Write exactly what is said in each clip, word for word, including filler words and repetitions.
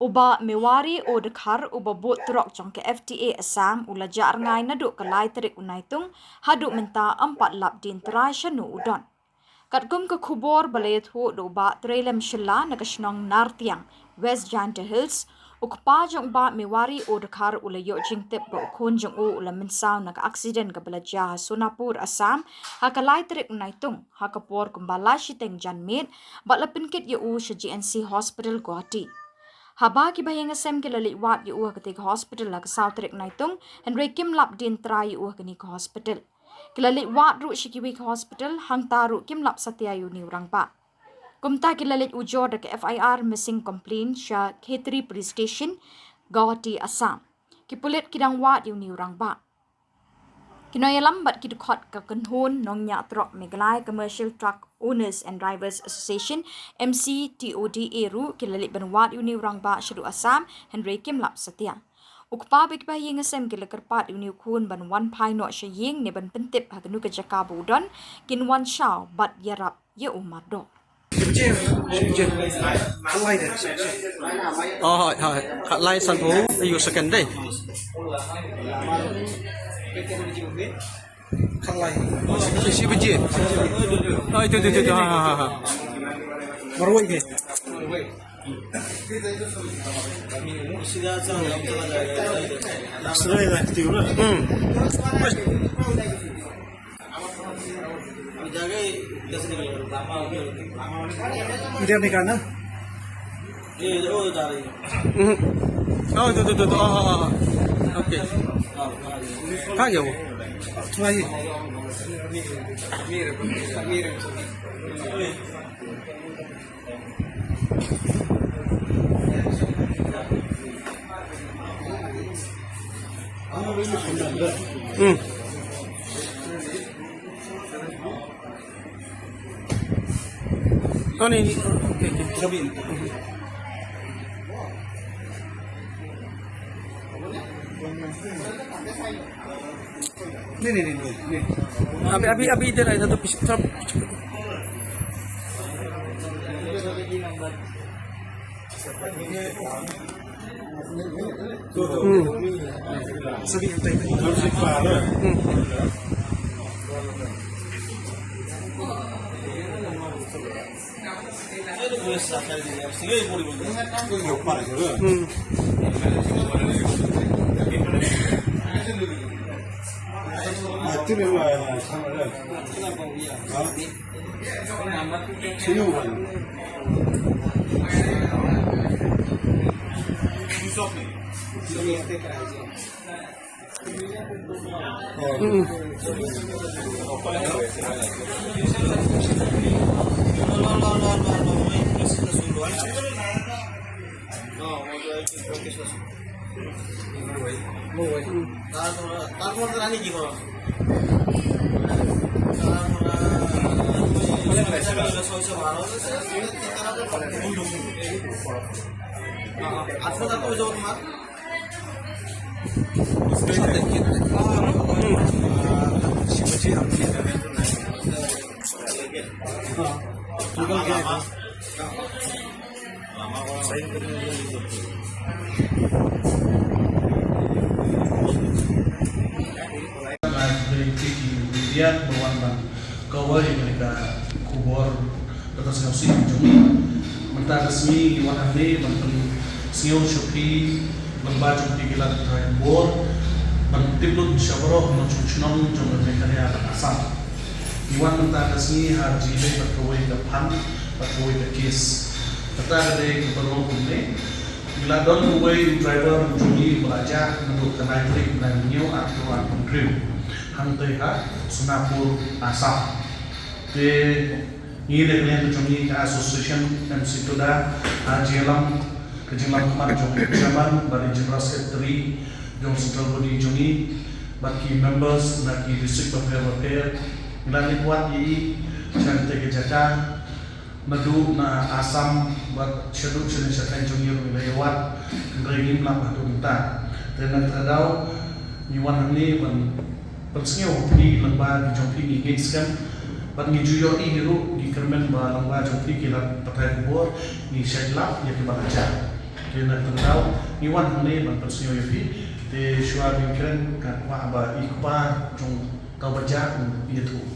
U Bah Mewari O Dkhar, uba bud trok jong ka F T A Assam, u la jah rngai naduh ka lai tarik u Naitung haduh mynta ym pat lap dien trai shano u don. Katkum ka khubor ba la ïathuh da u Bah Treilem Shylla na ka shnong Nartiang, West Jaintia Hills, u kpa jong u Bah Mewari O Dkhar u la ïoh jingtip ba u khun jong u u la mynsaw na ka aksiden kaba la jia ha Sonapur, Assam, ha ka lai tarik u Naitung, ha ka por kumba lai shiteng janmiet, bad la pynkit ïa u sha G N C Hospital, Guwahati. Haba ki bahaïing hasem ki la leit wad ïa u ha katei ka hospital ha ka saw tarik Naitung, hynrei kim lap dien trai ïa u ha kane ka hospital. Ki la leit wad ruh sha kiwei ki hospital, hangta ruh kim lap satia ïa une u rangbah. Kumta ki la leit ujor da ka F I R missing complaint sha Khetri Police Station, Guwahati, Assam. Ki pulit ki dang wad ïa une u rangbah. Ki nongïalam bad ki dkhot ka kynhun nongñiah trok Meghalaya Commercial Truck Owners and Drivers Association, M C T O D A, ruh ki la leit ban wad ïa une u rangbah shaduh Assam, hynrei kim lap satia. U kpa bad ki bahaïing hasem ki la kyrpad ïa une u khun ban wan phai noh sha ïing ne ban pyntip ha kano ka jaka ba u don, kin wan shaw bad ïarap ïa u mardor. Oh, hai, hai. Ka lai sanphew, aïu second dei. Ka lai. Shi, shi baje. Oh, itu, itu, itu, itu. Ha, ha, ha, ha. Marwei ke. Hmm. India में कहाँ ना? Hmm. Oh, itu, itu, itu, itu. Oh, oh, oh. Okay. Kहाँ गया वो? थोड़ा ये। Hmm. Oh, नहीं, नहीं। नहीं, नहीं, नहीं, नहीं, नहीं। अभी, अभी, अभी इधर आया था तो पीछे, थोड़ा पीछे। Hmm. Hmm. Hmm. Hmm. Media ba wan ban kawei ïa ka khubor kata sngewsih jong ngi. Mynta ka sngi ngi wan hangne ban pynsngew sha phi lyngba jong phi ki lad trai khubor ban tip lut sha baroh ki nongshong shnong jong ka Meghalaya bad Assam. Ngi wan mynta ka sngi ha jingïadei bad kawei ka phang bad kawei ka kes. Kata ka dei kaba long kumne. Ngi la don uwei u driver jong ngi uba la jah naduh ka nine tarik, nine hynñiew, arphew ar hynriew, hangtei ha Sonapur, Assam. Te ngi na ka liang ka jong ngi ka Association M C Toda, ha jingïalam, ka jingïalam khmat jong u Chairman bad i General Secretary jong Central Body jong ngi bad ki members na ki district bapher bapher, ngi la leit wad ïa i sha kata ka jaka. Naduh na Assam bad shaduh shane shathaiñ jong ngi ruh ngi la ïa wad, hynrei ngim lap haduh mynta. Te na kata ka daw ngi wan hangne ban pynsngew ha phi lyngba ki jong phi, ngi ngeit skhem bad ngi ju ïohi hi ruh, ngi kyrmen ba lyngba jong phi ki lad pathai khubor ngi shait lap ïa kiba la jah. Te Na kata ka daw ngi wan hangne ban pynsngew ïa phi. Te shuwa ban kren, nga kwah ba i kpa jong uta uba jah un ïathuh.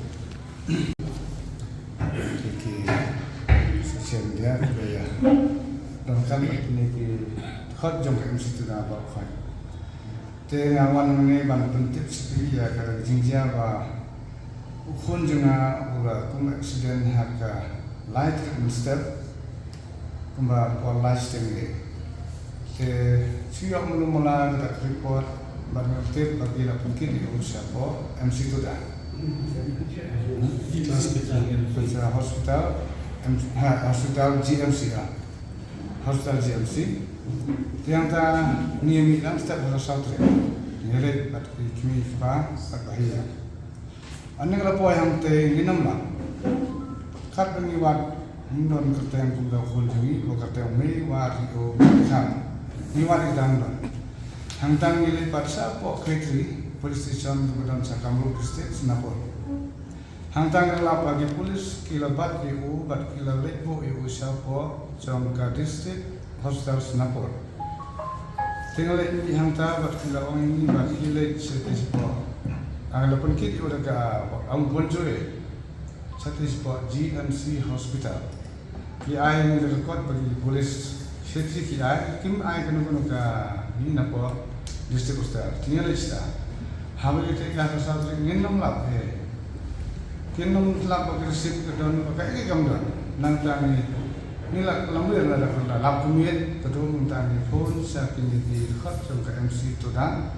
Ki, ki, social media, ki, ïa. Donkam ïa kine ki khot jong ka M C Tuda baroh khoit. Te nga wan hangne ban pyntip sha phi ïa ka jingjia ba u khun jong nga u la kum accident ha ka lai tarik mynstep kumba por lai shiteng. Te shu ïoh mano mano kata ka report bad nga tip ba ki la pynkit ïa u shapoh M C Tuda. Hospital, M-, ha, hospital G M C, ah. Hospital G M C. Te hangta ngi mih dang step ha ka saw tarik. Ngi leit bad ki kmie ki kpa bad bah ïa. Ynda ngi la poi hangta ngim lap. Katba ngi wad, ngim don kyrteng kum u khun jong ngi, u kyrteng u mei, u wad ïa u khun. Ngi wad ïa u dang don. Hangta ngi leit pat shapoh Khetri Police Station kaba don sha Kamrup District, Sonapur. Hangta ngi la lap ba ki police ki la bat ïa u bad ki la leit buh ïa u shapoh jong ka District Hospital Sonapur. Te nga leit mih hangta bad ki la ong ïa ngi ba ki leit shatei shapoh. Nga la pynkit ïa u da ka, ah, Bonjour. Shatei shapoh G M C Hospital. Ki ai ïa ngi da ka kot ba ki police shatei ki ai, kim ai kano kano ka, ngi napoh District Hospital. Te ngi leit sha. Haba ïa ka, ka saw tarik ngin ym lap, eh. Kin ym lap ba ka receipt ka don, ba kaei kaei kam don. Nangta ngi, ngi la lamwir la da ka lap kumne, ka don nangta ngi phone sha kine ki dkhot jong ka M C Tuda.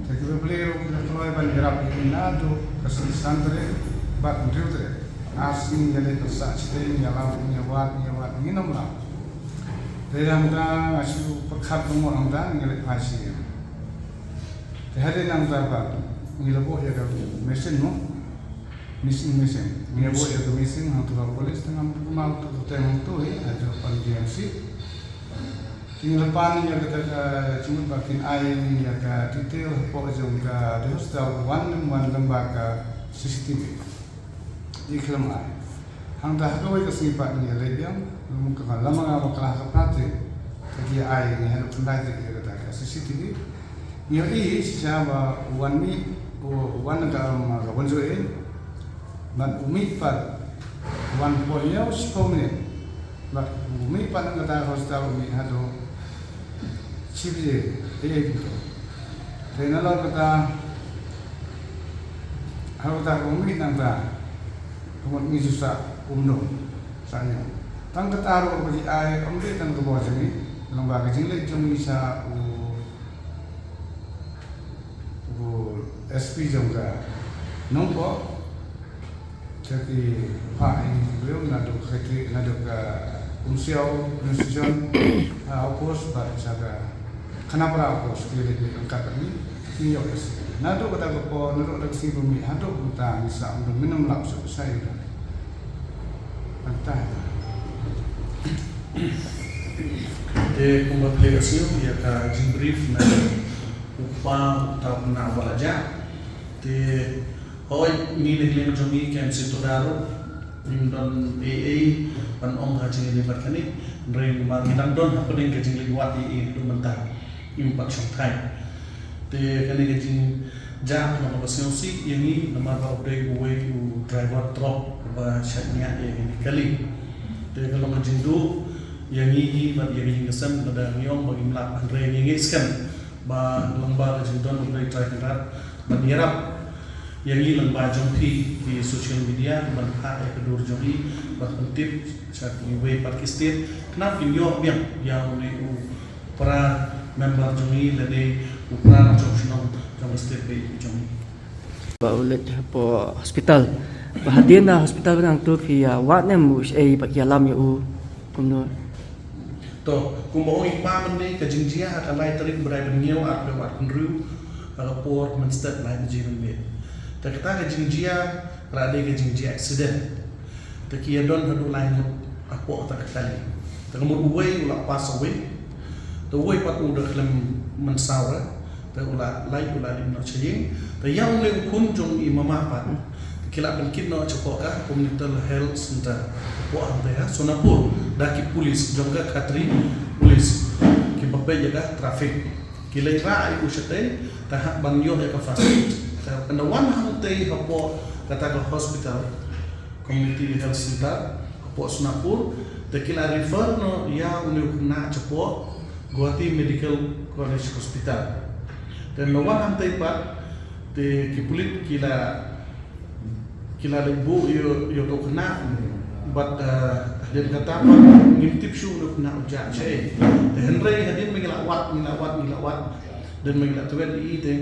Te ki Blei ruh ki la kloi ban ïarap ïa ngi naduh ka sngi san tarik bad hynriew tarik. Ar sngi ngi leit ban sah shatei, ngi ïalam, ngi ïawad, ngi ïawad, ngin ym lap. Te hangta nga shu pyrkhat kumno hangta ngi leit phai sha ïing. Te hadien nangta pat ngi la buh ïa ka missing, no? Missing, missing. Ngi la buh ïa ka missing hangtu ha police, te ngam kynmaw to kyrteng hangtu hi, ha jrong pan G M C. Te ngi la pan ïa kata ka jingmut ba kin ai ïa ka detail hapoh jong ka, the hospital, wan nym wan lyngba ka C C T V. Ki khlem ai. Hangta ha kawei ka sngi pat ngi leit biang, lem ka lama nga bakla ha ka party. Te ki ai ngi haduh khyndai tarik ïa kata ka C C T V. Ngi ïohi shisha ba u wan mih, u wan na ka, um, ka Bonjour. Bad u mih pat, u wan por hynñiew shiphew minit. Bad u mih pat na kata ka hospital u mih haduh shi baje, eh, eh, pynto. Te nalor kata, halor kata u mih nangta, ka mut ngi shu sah umdum, sah ñiaw. Tang kata ruh kaba ji ai, ym dei tang ka bor jong ngi, lyngba ka jingleit jong ngi sha u, u S P jong ka Nongpoh, Te ki phah ïa ngi ki briew naduh ka Khetri, naduh ka Umsiaw Police Station, ah, outpost, bad sha ka Khanapara outpost, ki leit mih ryngkat bad ngi, ngi ïoh ïa sha. Naduh kata ka por, naduh kata ka sngi ba mih, haduh mynta ngi sah, ngim lap shuh, sah ïa u. Mynta. Te kumba phi la ïohsngew ïa ka jingbrief na u kpa uta u khynnah ba la jah. Te Hooid, ngi na liang jong ngi ka M C Tuda ruh ngim don ei ei ban ong ha jingïaleh bad kane, hynrei namar ngi dang don hapdeng ka jingleit wad ïa i haduh mynta, ngim pat shongthait. Te kane ka jingjia ka long kaba sngewsih ïa ngi namar ba u dei uwei u driver truck ba shait ñiah ïa kane ka kali. Te ka long ka jingduh ïa ngi hi bad ïa ngi ka sem lada ngi ong ba ngim lap, hynrei ngi ngeit skhem ba lyngba ka jingdon U Blei Trai Kynrad ban ïarap ïa ngi lyngba jong phi ki social media ban phah ïa ka dur jong ngi ban pyntip sha kiwei pat ki state, khnang kin ïoh biang ïa une u para member jong ngi lane u para nongshong shnong jong ka state baieit jong ngi. Ba u leit hapoh hospital. Ba hadien na hospital ba nangtu phi ïa wad ne em u shaei ba ki ïalam ïa u kumno? To, kumba ong i kpa mynne, ka jingjia ha ka lai tarik bnai ba hynñiew arphew arphew hynriew ha ka por mynstep lai baje mynmiet. Te kata ka jingjia ka la dei ka jingjia accident. Te ki ïa don haduh lai ngut hapoh kata ka kali. Te ka mut uwei u la pass away. Te uwei pat u da khlem mynsaw re. Te u la lait, u la leit noh sha ïing. Te ïa une u khun jong i mama pat, te ki la pynkit noh shapoh ka Community Health Center hapoh hangta ha Sonapur da ki police jong ka Khatri Police. peit ïa ka traffic. Ki leit rah ïa u shatei, te hap ban ïoh ïa ka first aid. Te haba wan hangtei hapoh kata ka hospital, community health center hapoh Sonapur, te ki la refer noh ïa une u khynnah shapoh Guwahati Medical College Hospital. Te haba wan hangtei pat, te ki pulit ki la ki la leit buh ïa, ïa uto u khynnah. Bad, eh, hadien kata pat ngim tip shuh une u khynnah u jah shaei. Te hynrei hadien ba ngi la wad, ngi la wad, ngi la wad, hadien ba ngi la tip ïa i, te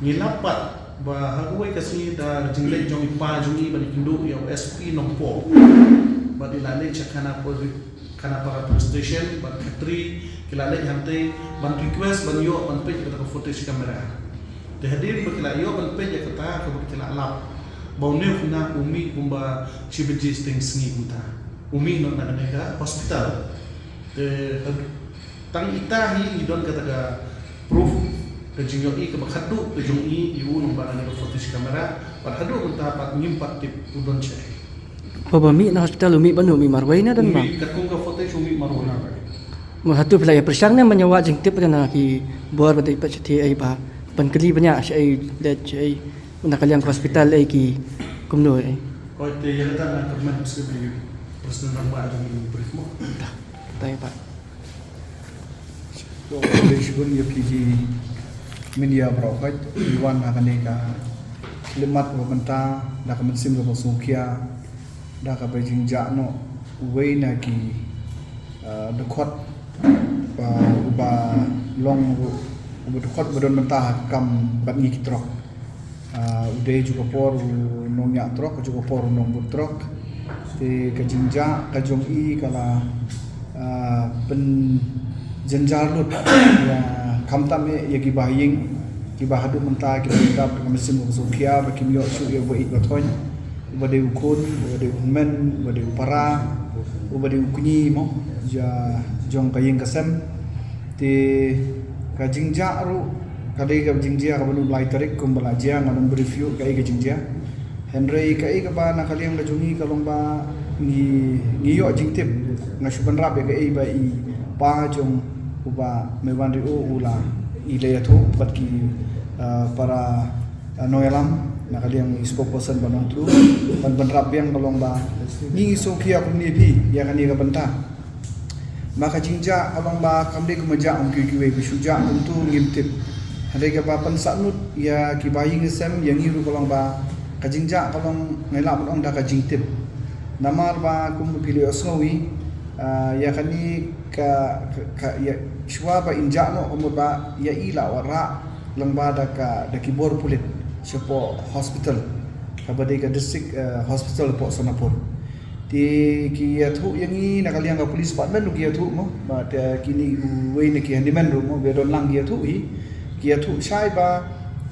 ngi lap pat ba ha kawei ka sngi da jingleit jong i pa jong i bad i kynduh ïa u S P Nongpoh. Bad i la leit sha Khanapur, Khanapara Police Station, bad khatri ki la leit hangtei ban request ban ïoh ban peit ïa kata ka footage camera. Te hadien ba ki la ïoh ban peit ïa kata, kaba ki la lap ba une u khynnah u mih kumba shi baje shiteng sngi kumta. U mih noh na kane ka hospital. Te had-, tang ita hi i don kata ka proof, ka jingïohi kaba khatduh ka jong i ïa u lyngba kane ka footage camera. Bad haduh mynta pat ngim pat tip u don shaei. Ba, ba mih na hospital u mih ban u mih marwei ne don ba? Mih katkum ka footage u mih marwei. Mo, hato phi la ïa pyrshang ne ban ïa wad jingtip na ki bor ba dei pat shathie ei ba ban kylli bniah shaei, leit shaei na ka liang ka hospital ei, ki kumno ei? Hooid, te ïa kata nga kyrmen sha u President Rangbah jong ngi u brief mo. Ta, ta ïa pat. To, khublei shibun ïa phi ki media baroh, hooid, ngi wan ha kane ka khyllipmat kaba mynta da ka mynsiem kaba sngewkhia, da kaba jingjah noh uwei na ki, ah, dkhot, ah, uba long ruh uba dkhot ba don bynta ha ka kam bad ngi ki trok. Ah, u dei ju ka por u nongñiah trok, ju ka por u nongbud trok. Te ka jingjah ka jong i ka la, ah, pynjynjar lut ïa khamtam eh ïa kiba ha ïing, kiba haduh mynta kiba dap ka mynsiem ka sngewkhia ba kim ïoh shuh ïa uba ïeit ba thoiñ, uba dei u khun, uba dei u hynmen, uba dei u para, uba dei u kñi mo, ja, jong ka ïing ka sem. Te ka jingjah ruh ka dei ka jingjia kaba nud lai tarik kumba la jia, nga dang brief ïa u kaei ka jingjia. Hynrei kaei kaba na ka liang ka jong ngi ka long ba ngi, ngi ïoh jingtip, nga shu bynrap ïa kaei ba i pa jong uba Meiwan Rio u la, i la ïathuh bad ki, ah, para, ah, nongïalam na ka liang i spokesperson ba Nongtluh, ban bynrap biang ka long ba ngi, ngi sngewkhia kumne phi ïa kane ka bynta. Ba ka jingjah ka long ba kam dei kumba jah kum kiwei kiwei, ba shu jah kumto ngim tip. Hynrei kaba pynsangnud ïa kiba ha ïing ha sem, ïa ngi ruh ka long ba ka jingjah ka long, nga lah ban ong da ka jingtip. Namar ba kumba phi la ïohsngew hi, ah, ïa kane ka, ka, ka, ïa, shuwa ba in jah noh ka mut ba ïa i la wanrah lyngba da ka, da ki bor pulit shapoh hospital, kaba dei ka district, eh, hospital hapoh Sonapur. Te ki ïathuh ïa ngi na ka liang ka police department ruh ki ïathuh mo, bad, eh, kine uwei na ki handyman ruh mo, ba don lang ki ïathuh hi, ki ïathuh shai ba,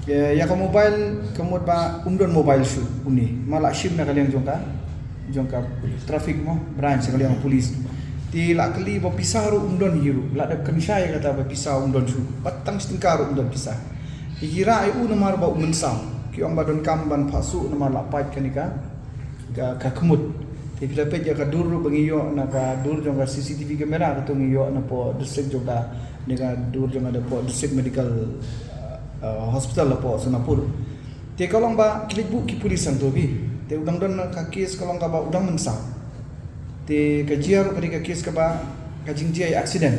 eh, ïa ka mobile ka mut ba um don mobile shuh une, ma la shim na ka liang jong ka, jong ka traffic mo, branch na ka liang ka police. Te la kylli ba pisa ruh um don hi ruh, la dep kynshai ïa kata ba pisa um don shuh, ba tang shi tyngka ruh um don pisa. Ki, ki rah ïa u namar ba u mynsaw, ki ong ba donkam ban phah suh namar la pait kane ka ka, ka khmut. Te phi la peit ïa ka dur ruh ba ngi ïoh na ka dur jong ka C C T V camera, kato ngi ïoh napoh district jong ka, ne ka dur jong ka napoh district medical, uh, hospital hapoh Sonapur. Te ka long ba ki leit buh ki pulit hangto phi. Te u dang don ka case ka long kaba u dang mynsaw. Te ka jia ruh ka dei ka case kaba ka jingjia ïa accident.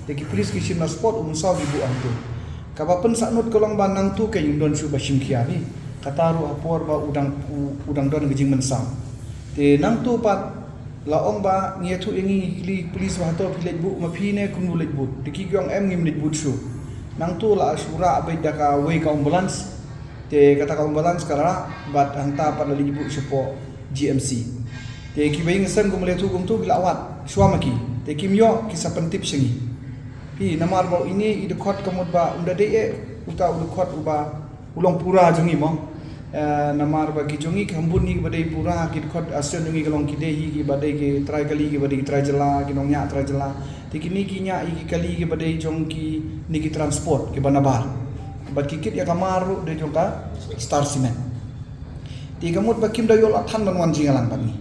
Te ki pulit ki shim na spot, u mynsaw ki buh hangto. Kaba pynsangnud ka long ba nangto ka ïing don shuh ba shim khia phi. Kata ruh ha por ba u dang, u, u dang don ka jingmynsaw. Te nangto pat la ong ba ngi ïathuh ïa ngi, ngi kylli pulit ba hato phi leit buh ma phi ne kumno leit buh. Te ki ong em ngim leit buh shuh. Nangto la shu rah beit da kawei ka ambulance. Te kata ka ambulance ka la rah bad hangta pat la leit buh shapoh G M C. Te kiba ïeng sem kumba la ïathuh kumto ki la wad shuwa ma ki. Te kim ïoh ki sa pyntip sha ngi. Phi, namar ba ine i dkhot ka mut ba um da dei eh uta u dkhot uba u long pura jong ngi mo. Eh, namar ba ki jong ngi ki kham bun ngi kiba dei pura, ki dkhot association jong ngi ki long ki dei hi kiba dei ki trai kali, kiba dei ki trai jylla, ki nongñiah trai jylla. Te kine ki ñiah ïa ki kali kiba dei jong kine ki transport kiba nabar. Bad ki kit ïa ka mar ruh dei jong ka Star Cement. Te ka mut ba kim da ïoh la than ban wan jingïalang bad ngi.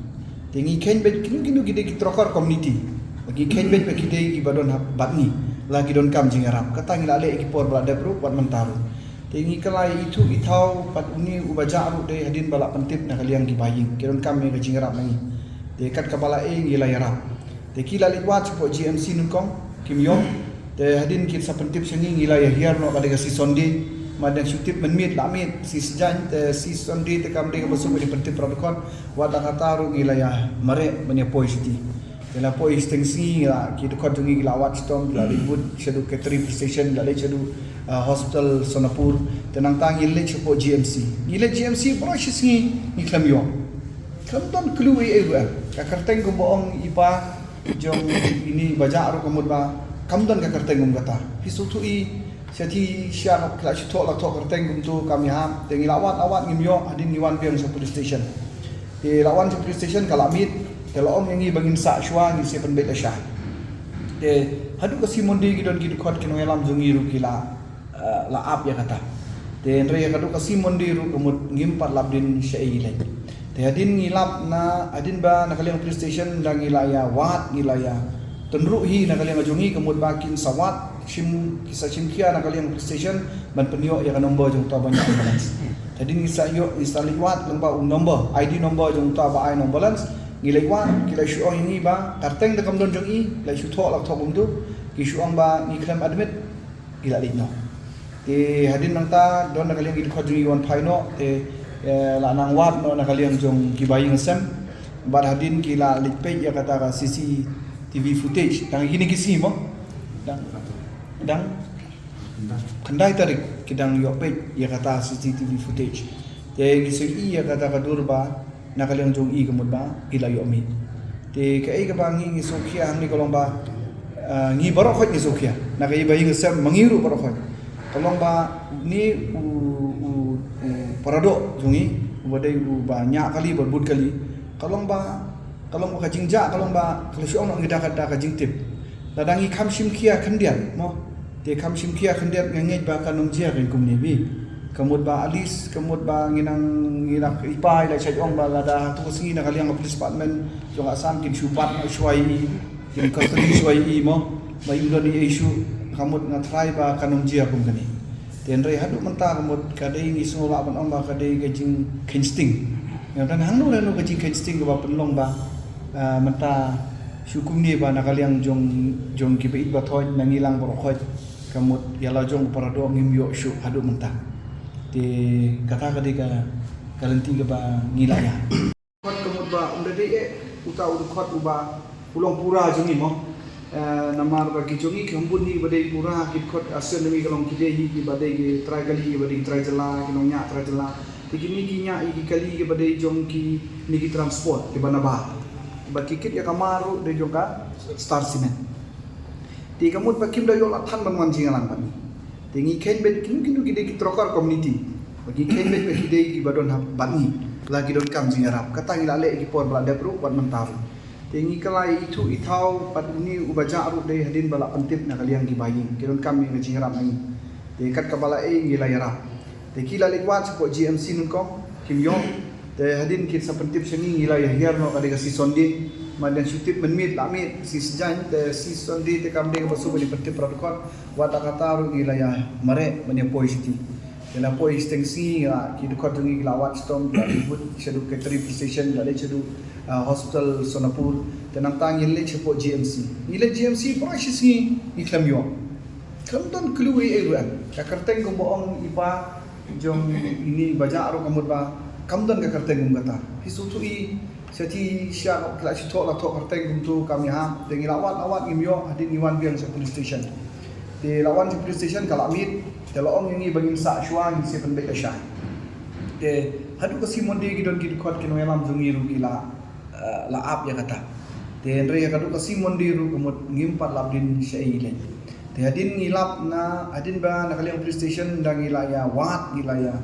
Te ngi kheiñ beit kino kino ki dei ki troker community. Ba ngi kheiñ beit ba ki dei kiba don ha bad ngi. La ki donkam jingïarap. Kata ngi la leh ki por ba la dep ruh, wat mynta ruh. Te ngi kylla ïa i thuh i thaw, pat une uba jah ruh dei hadien ba la pyntip na ka liang ki bahaïing. Ki donkam ïa ka jingïarap na ngi. Te kat kaba la ei ngi la ïarap. Te ki la leit wad shapoh G M C nyngkong, kim ïoh. Te hadien ki sa pyntip sha ngi, ngi la ïa hiar noh ka dei ka C Sunday. Mar dang shu tip mynmiet la miet, C Sunday, te C Sunday te kam dei kaba suk ban pyntip para dkhot. Wat la kata ruh ngi la ïa mareh ban ïa poi shuti. Te la poi shiteng sngi la, ki dkhot jong ngi ki la wad shitom, ki la leit bud shaduh Khetri Police Station, ki la leit shaduh, ah, Hospital Sonapur. Te nangta ngi leit shapoh G M C. Ngi leit G M C baroh shi sngi ngi khlem ïoh. Khlem don clue ei ei ruh em. Ka kyrteng kumba ong i pa jong ine ba jah ruh ka mut ba kam don ka kyrteng kum kata. Phi sngewthuh i, sha ti sha ki la shu thoh la thoh kyrteng kumto kam ïahap. Te ngi la wad, la wad ngim ïoh, hadien ngi wan biang sha police station. Te la wan sha police station ka la miet, te la ong ïa ngi ba ngin sah shuwa, ngin sa pynbeit lashai. Te haduh ka sngi Monday ki don ki dkhot ki nongïalam jong ngi ruh ki la, eh, la ap ïa kata. Te hynrei haduh ka sngi Monday ruh ka mut ngim pat lap dien shaei lei. Te hadien ngi lap na, hadien ba na ka liang police station da ngi la ïa wad, ngi la ïa tynruh hi na ka liang jong ngi ka mut ba kin sa wad, shim, ki sa shim khia na ka liang police station ban pynïoh ïa ka number jong uta ba ñiah ambulance. Hadien ngi sa ïoh, ngi sa leit wad lyngba u number, I D number jong uta ba ai ambulance. Ngi leit wad, ki la shu ong ïa ngi ba ka kyrteng da kam don jong i, la shu thoh la thoh kumto. Ki shu ong ba ngi khlem admit, ki la leit noh. Te hadien nangta don na ka liang ki dkhot jong ngi wan phai noh, te, eh, la nang wad noh na ka liang jong ki bahaïing sem. Bad hadien ki la leit peit ïa kata ka C C T V footage. Dang kine ki sngi mo? Dang, dang khyndai tarik ki dang ïoh peit ïa kata C C T V footage. Te ngi shu i ïa kata ka dur ba na ka liang jong i ka mut ba i la ïoh mih. Te kaei kaba ngi, ngi sngewkhia hangne ka long ba, ah, ngi baroh khoit ngi sngewkhia. Na ka i ba i ngi sem ma ngi ruh baroh khoit. Ka long ba une u, u, u paradoh jong i, uba dei uba ñiah kali, ba bud kali. Ka long ba, ka long ba ka jingjah, ka long ba ka la shu ong noh ngi da ka, da ka jingtip. Lada ngi kham shim khia khyndiat mo. Te kham shim khia khyndiat nga ngeit ba kan ym jia kein kumne bha. Ka mut ba at least, ka mut ba ngi nang, ngi nang, i pa i la shait ong ba lada hato ka sngi na ka liang ka police department jong ka Assam kin shu bat noh shuwa ïa i, kin custody shuwa ïa i mo. Ba im don ei ei shuh, ka mut nga tharai ba kan ym jia kum kane. Te hynrei haduh mynta ka mut ka dei ngi sngew lah ban ong ba ka dei ka jingkheiñ sting. Nga tang hangno hangno ka jingkheiñ sting kaba pynlong ba, ah, mynta shu kumne ba na ka liang jong, jong ki ba ïeit ba thoh na ngi lang baroh khoit ka mut ïa la jong u paradoh ngim ïoh shuh haduh mynta. Te kata ka dei ka, ka lynti kaba ngi la ïa. Dkhot ka mut ba um da dei eh uta u dkhot uba u long pura jong ngi mo. Eh, namar ba ki jong ngi ki hynmen ki ba dei pura ki dkhot, ah, shen jong ngi ka long ki dei hi ki ba dei ki trai kali, ki ba dei ki trai jylla, ki nongñiah trai jylla. Te kine ki ñiah ïa ki kali ki ba dei jong kine ki transport ki ba na bar. Ba ki kit ïa ka mar ruh dei jong ka Star Cement. Te ka mut ba kim da ïoh la than ban wan jingïalang bad ngi. Te ngi kheiñ beit kino kino ki dei ki trocar community. Ba ngi kheiñ beit ba ki dei ki ba don ha bad ngi. La ki donkam jingïarap. Kata ngi la leh ki por ba la dep ruh, wat mynta ruh. Te ngi kylla ïa i thuh i thaw, pat une uba jah ruh dei hadien ba la pyntip na ka liang ki bahaïing. Ki donkam ïa ka jingïarap na ngi. Te kat kaba la ei ngi la ïarap. Te ki la leit wad shapoh G M C nyngkong, kim ïoh. Te hadien ki sa pyntip sha ngi, ngi la ïa hiar noh ka dei ka C Sunday. Mar dang shu tip mynmiet la miet, C Sunday, te C Sunday te kam dei kaba suk ban pyntip para dkhot. Wat la kata ruh ngi la ïa mareh ban ïa poi shuti. Te la poi shiteng sngi la, ki dkhot jong ngi ki la wad shitom, ki la leit bud shaduh Khetri Police Station, ki la leit shaduh, ah, Hospital Sonapur. Te nangta ngi leit shapoh G M C. Ngi leit G M C baroh shi sngi ngi khlem ïoh. Khlem don clue ei ei ruh em. Ka kyrteng kumba ong i pa jong ine ba jah ruh ka mut ba kam don ka kyrteng kum kata. Phi sngewthuh i, sha ti sha ki la shu thoh la thoh kyrteng kumto kam ïahap. Te ngi la wad, la wad ngim ïoh, hadien ngi wan biang sha police station. Te la wan sha police station ka la miet, te la ong ïa ngi ba ngin sah shuwa, ngin sa pynbeit lashai. Te haduh ka sngi Monday ki don ki dkhot ki nongïalam jong ngi ruh ki la, eh, la ap ïa kata. Te hynrei haduh ka sngi Monday ruh ka mut ngim pat lap dien shaei lei. Te hadien ngi lap na, hadien ba na ka liang police station da ngi la ïa wad, ngi la ïa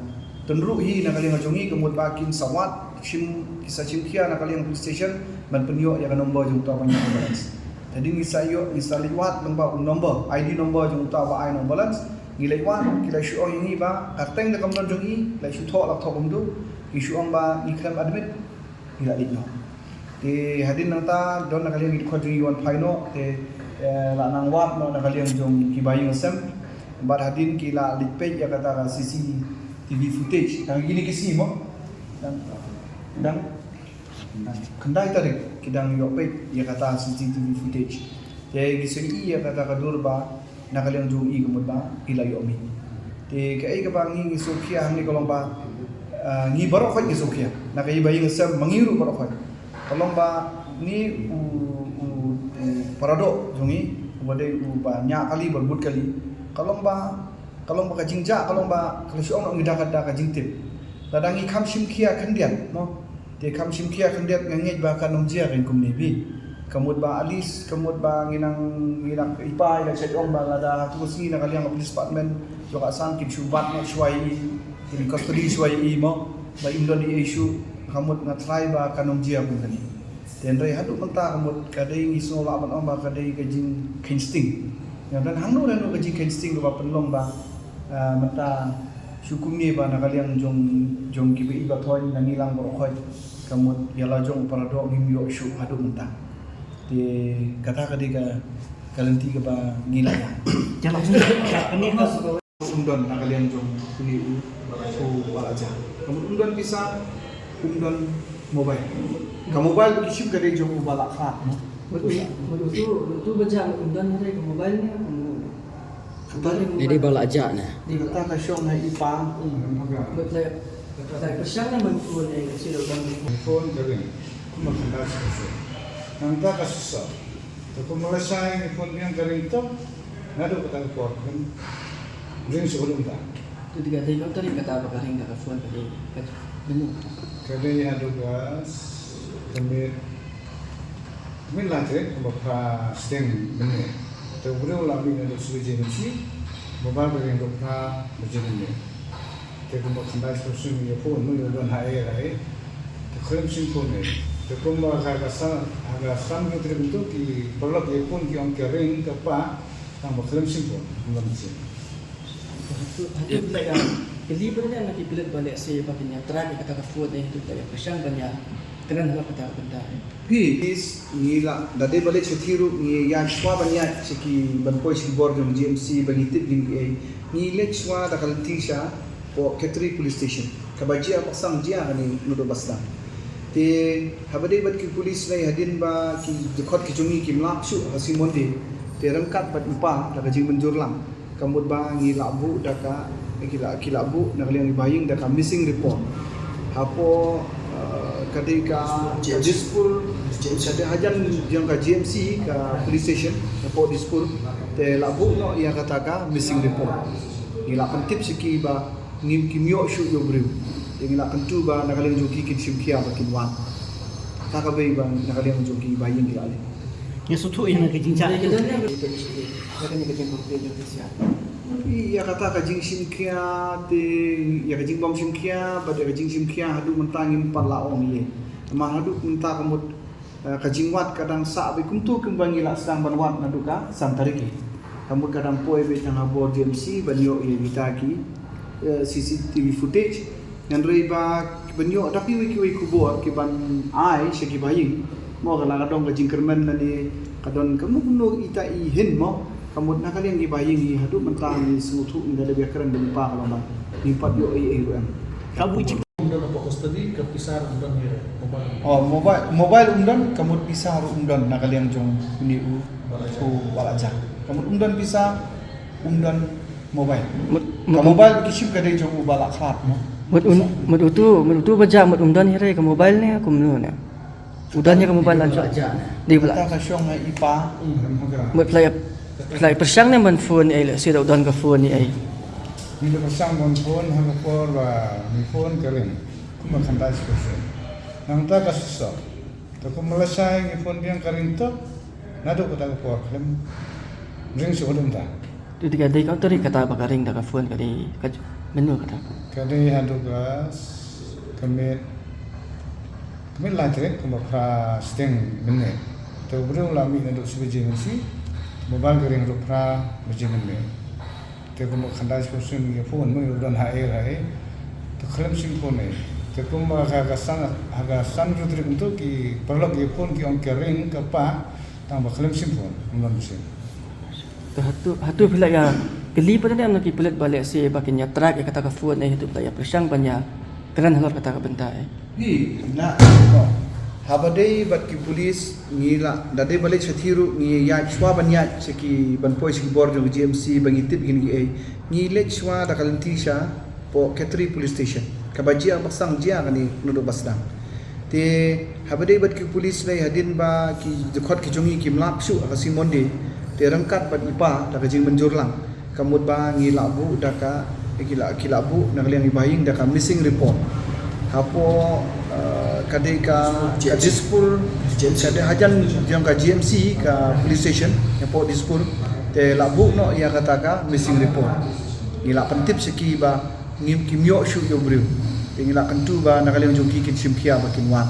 tynruh hi na ka liang jong ngi ka mut ba kin sa wad, shim, ki sa shim khia na ka liang police station ban pynïoh ïa ka number jong uta ba ñiah ambulance. Te hadien ngi sa ïoh, ngi sa leit wad lyngba u number, I D number jong uta ba ai ambulance. Ngi leit wad, ki la shu ong ïa ngi ba ka kyrteng da kam don jong i, la shu thoh la thoh kumto. Ki shu ong ba ngi khlem admit, ngi la leit noh. Te hadien nangta don na ka liang ki dkhot jong ngi wan phai noh, te, Eh, la nang wad noh na ka liang jong ki ba ïing sem. Bad hadien ki la leit peit ïa kata ka C C T V footage. Tang kine ki sngi mo. Dang, dang khyndai tarik ki dang ïoh peit ïa kata C C T V footage. Te ki sngi ïa kata ka dur ba na ka liang jong i ka mut ba i la ïoh mih. Te kaei kaba ngi ngi sngewkhia hangne ka long ba, ah, ngi baroh khoit ngi sngewkhia. Na ka i ba ïing sem ma ngi ruh baroh khoit. Ka long ba ni u, u, u para doh jong ngi, uba dei uba ñiah kali bad bud kali. Ka long ba, ka long ba ka jingjia, ka long ba ka la shu ong ngi da ka, da ka jingtip. Lada ngi kham shim khia khyndiat, no? Te kham shim khia khyndiat nga ngeit ba kan ym jia kein kumne phi. Ka mut ba at least, ka mut ba ngi nang, ngi nang i pa i la shait ong ba lada ha tu ka sngi na ka liang ka police department jong ka Assam kin shu bat noh shuwa ïa i, kin custody shuwa ïa i mo, ba im don ei ei shuh, ka mut nga tharai ba kan ym jia kum kane. Te hynrei haduh mynta ka mut ka dei ngi sngew lah ban ong ba ka dei ka jingkheiñ sting. Nga don hangno hangno ka jingkheiñ sting kaba pynlong ba, ah, mynta shu kumne ba na ka liang jong, jong kiba ïeit ba thoiñ na ngi lang baroh khoit ka mut ïa la jong u para doh ngim ïoh shuh haduh mynta. Te kata ka dei ka, ka lynti kaba ngi la ïa. Ïa la jong kane ka um don na ka liang jong une u, u ba la jah. Ka mut um don pisa, um don mobile. Ka mobile ba ki shim ka dei jong u ba la khlad, no? Mut u, mut utu, mut utu ba jah mut um don hynrei ka mobile ne, ka mobile. Ka mobile. Dei ba la jah ne. Dei ba la. Kata ka shong ha i pa. Mut la, la pyrshang ne man phone ne, ka shi la don. Phone ka ring. Kumba khyndai shisha. Nangta ka shisha. Te kumba lashai ngi phone biang ka ring tok. Naduh kata ka por kan ring shuh lum ta. Tu dei ka dei ka tarik kata ba ka ring da ka phone ka dei ka menu. Ka dei haduh ka s-, ka miet, ka miet lai tarik kumba phra steng mynne. Te u briew u la mih naduh shi baje mynshuwa, mobile ka ring haduh phra baje mynne. Te kumba khyndai spah sien ïa phone, mut ïa u don ha ei ha ei. Te khlem shim phone ei. Te kumba ha ka san, ha ka san ki tarik mynta ki paralok ïa phone ki ong ka ring ka pah, tang ba khlem shim phone, kumba mynsiem. Haduh, haduh ba la ïa kylli ba la ïa na ki pulit ba lehse ba kin ïa track ïa kata ka phone ei, haduh ba la ïa pyrshang ban ïa kren ha kata ka bynta ei. Phi, is, ngi la, da dei ba leit sha thie ruh, ngi ïa shuwa ban ïaid sha ki ban poi sha ki bor jong G M C ba ngi tip ïa kiei. Ngi leit shuwa da ka lynti sha Pok Khetri Police Station. Kaba jia ba sdang jia kane naduh ba sdang. Te haba dei bad ki police lei hadien ba ki dkhot ki jong ngi kim lap shuh ha Simonde. Te ryngkat bad i pa da ka jingmynjur lang. Ka mut ba ngi la buh da ka, ki la, ki la buh na ka liang i ba ïing da ka missing report. Hapoh, eh, ka dei ka Dispur, ka dei hajan jong ka G M C, ka police station hapoh Dispur. Te la buh noh ïa kata ka missing report. Ngi la pyntip sha ki ba ngim, kim ïoh shuh ïa u briew. Te ngi la kyntu ba na ka liang jong ki kin shim khia ba kin wan. Kata ka bei ba na ka liang jong ki ba ïing ki la leh. Ngi sngewthuh ïa kane ka jingjia. Ïa kata ka jingshim khia te, ïa ka jingbym shim khia bad ïa ka jingshim khia haduh mynta ngim pat la ong ei. Namar haduh mynta ka mut, eh, ka jingwad ka dang sah beit kumto kumba ngi la sdang ban wad naduh ka san tarik ei. Ka mut ka dang poi beit tang ha bor G M C ban ïoh ïa kita ki, eh, C C T V footage. Hynrei ba ban ïoh da kiwei kiwei khubor ki ban ai sha ki ba ïing. Mo ka la ka don ka jingkyrmen lane ka don kumno kumno ita i hin mo. Ka mut na ka liang ki ba ïing hi haduh mynta ngi sngewthuh ngi da dep ïa kren bad i pa ka long ba ngim pat ïoh ei ei ruh em. Ka buh jingkyrmen. Um don hapoh custody, ka pisa ruh um don hi mobile. Oh, mobile, mobile um don, ka mut pisa ruh um don na ka liang jong une u, u ba la jah. Ka mut um don pisa, um don mobile. Mut, ka mut, mobile ba ki shim ka dei jong u ba la khlad mo. Mut un, mut utu, mut utu ba jah mut um don hi re ka mobile ne kumno ne. U don ïa ka mobile la jah. Dei ba la. Kata ka shong ha i pa. Mut phi la, phi la pyrshang ne ban phone ei lehse da u don ka phone ei. Ngi la pyrshang ban phone ha ka por ba ngi phone ka ring. Kumba khyndai spah sien. Nangta ka shisha. Te kumba lashai ngi phone biang ka ring tok. Naduh kata ka por khlem ring shuh lum ta. Tu dei ka dei ka tarik kata ba ka ring da ka phone ka dei ka menu kata. Ka dei haduh ka s-, ka miet, ka miet lai tarik kumba phra steng mynne. Te u briew u la mih naduh shi baje mynshuwa, mobile ka ring haduh phra baje mynne. Te kumba khyndai spah sien ïa phone, mut ïa u don ha ei ha ei. Te khlem shim phone ei. Te kumba ha ka san, ha ka san ki tarik mynta ki paralok ïa phone ki ong ka ring ka pah. Tang ba khlem shim phone, ym don ba shim. To hato, hato phi la ïa kylli pat ne em na ki pulit ba lehse ba kin ïa track ïa kata ka phone ne, hato phi la ïa pyrshang ban ïa kren halor kata ka bynta eh? Hi, na, no. Haba dei bad ki pulit ngi la, da dei ba leit shathie ruh ngi ïaid shuwa ban ïaid sha ki, ban poi sha ki bor jong ka G M C ba ngi tip kine kiei. Ngi leit shuwa da ka lynti sha poh Katri Police Station. Kaba jia ba sdang jia kane naduh ba sdang. Te haba dei bad ki pulit ne, hadien ba ki dkhot ki jong ngi kim lap shuh ha ka sngi Monday. Te ryngkat bad i pa da ka jingmynjur lang, ka mut ba ngi la buh da ka, ki la, ki la buh na ka liang i Bahaïing da ka missing report. Hapoh, eh, ka dei ka, ka Dispur, ka dei hajan jong ka G M C, ka police station hapoh Dispur. Te la buh noh ïa kata ka missing report. Ngi la pyntip sha ki ba ngim, kim ïoh shuh ïa u briew. Te ngi la kyntu ba na ka liang jong ki kin shim khia ba kin wad.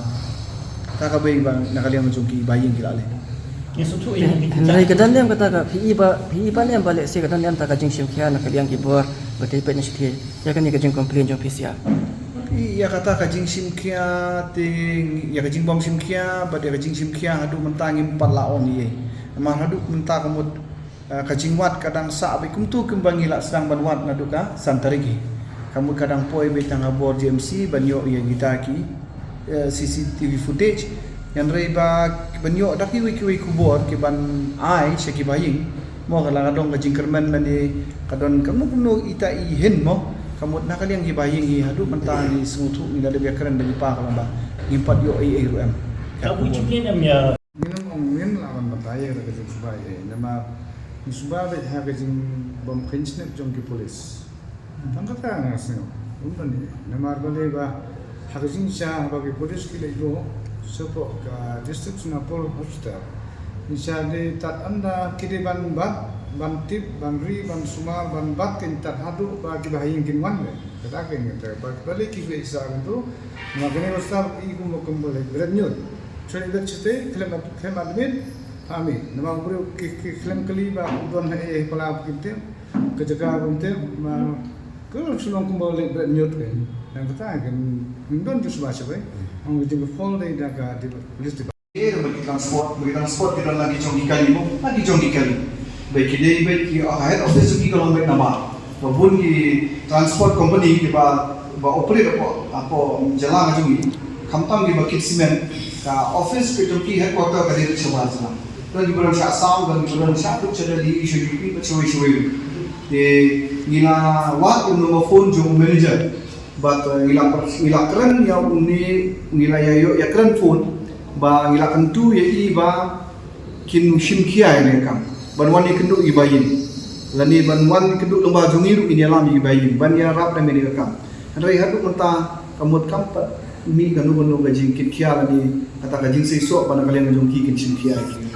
Kata kaba ïa ba na ka liang jong ki Bahaïing ki la leh. Hynrei ka don ne em kata ka, phi i ba, phi i ba ne em ba lehse ka don ne em kata ka jingshim khia na ka liang ki bor ba ki peit na shathie ïa kane ka jingcomplain jong phi sha? Ïa kata ka jingshim khia te, ïa ka jingbym shim khia bad ïa ka jingshim khia haduh mynta ngim pat la ong ei ei. Namar haduh mynta ka mut, eh, ka jingwad ka dang sah beit kumto kumba ngi la sdang ban wad naduh ka san tarik hi. Ka mut ka dang poi beit tang ha bor G M C ban ïoh ïa kita ki, eh, C C T V footage. Hynrei ba ban ïoh da kiwei kiwei khubor ki ban ai sha ki Bahaïing. Mo ka la ka don ka jingkyrmen lane ka don kumno kumno ita i hin mo. Ka mut na ka liang ki Bahaïing hi haduh mynta ngi sngewthuh ngi la dep ïa kren da ki pa ka long ba ngim pat ïoh ei ei ruh em. Ka buh jingkylli em ïa. Ngin ong ngin lah ban batai ïa ka jingsngewsih eh, namar ngi sngewsih beit ha ka jingbym kheiñ snem jong ki pulit. Tang kata nga sngew, ym don ei. Namar balei ba ha ka jingshisha ba ki pulit ki leit buh shapoh ka District Sonapur Hospital, jingshisha dei tad ynda ki dei ban bat, ban tip, ban ri, ban sumar, ban bat, kin tad haduh ba ki Bahaïing kin wan leh. Kata ka ngi te ba balei ki leit sha kumto. Namar kane ka star i kumba kumba leh bret ñiut. Choi bret chite khlem, khlem admit. Ami, namar u briew ki, ki khlem kylli ba u don ha ei ei palat ba kim tip, ka jaka ba kim tip, ma ka shu long kumba leh bret ñiut ka. Nangta ka ngim don jingshai shai. Ong ka jingphone dei da ka di police di. Ba ki transport, ba ki transport ki don la ki jong ki kali mo, la ki jong ki kali. Ba ki dei ba ki, ah, head office jong ki ka long ba na ba. Ba bun ki transport company kiba, ba operate hapoh, hapoh jylla ka jong ngi. Khamtam kiba kit cement, ka office ka jong ki, headquarter ka dei sha bajar jylla. Don kiba don sha Assam, don kiba don sha duk sha Delhi, sha U P, bad shawei shawei. Te ngi la wad u number phone jong u manager. Bad, eh, ngi la, ngi la kren ïa une, ngi la ïa ïoh ïa kren phone. Ba ngi la kyntu ïa i ba kin shim khia ïa kane ka kam ban wan ïakynduh ïa ki Bahaïing. Lane ban wan ïakynduh lyngba jong ngi ruh ngin ïalam ïa ki Bahaïing ban ïarap da kane ka kam. Hynrei haduh mynta ka mut kam pat mih kano kano ka jingkit khia lane kata ka jingseisoh ba na ka liang jong ki kin shim khia ïa ki.